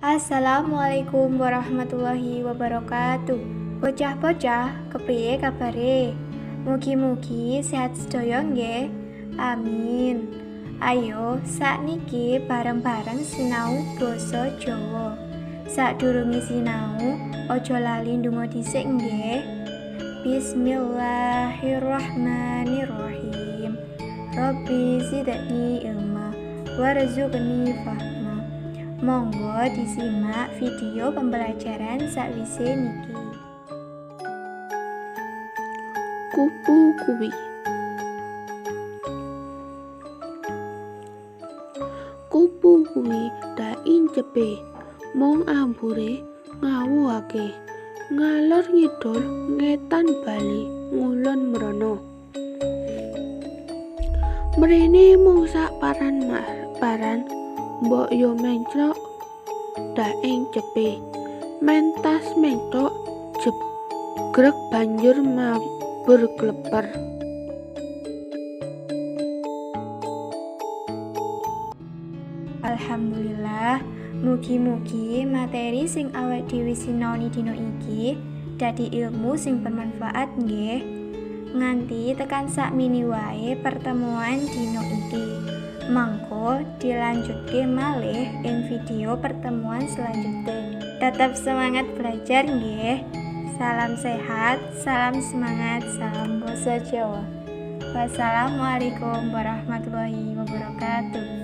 Assalamualaikum warahmatullahi wabarakatuh. Bocah-bocah, kepriye kabare? Mugi-mugi sehat sedaya nggih. Amin. Ayo sakniki bareng-bareng sinau basa Jawa. Sadurunge sinau, aja lali ndonga dhisik nggih. Bismillahirrahmanirrahim. Rabbi zidni ilma warzuqni fahma. Monggo disimak video pembelajaran sakwise niki. Kupu kuwi. Kupu kuwi daincepe, mung ambure ngawuhake, ngalor ngidul ngetan bali ngulon mrono. Mrene mung sak paran mbok yo mencrok daincepe, mentas menthok jegreg banjur mabur kleper. Alhamdulillah, mugi-mugi materi sing awake dhewe sinaoni dina iki dadi ilmu sing bermanfaat nggih. Nganti tekan sakmene wae pertemuan dina iki. Mangko dilanjutke malih ing video pertemuan selanjutnya. Tetap semangat belajar nggih. Salam sehat, salam semangat, salam basa Jawa. Wassalamualaikum warahmatullahi wabarakatuh.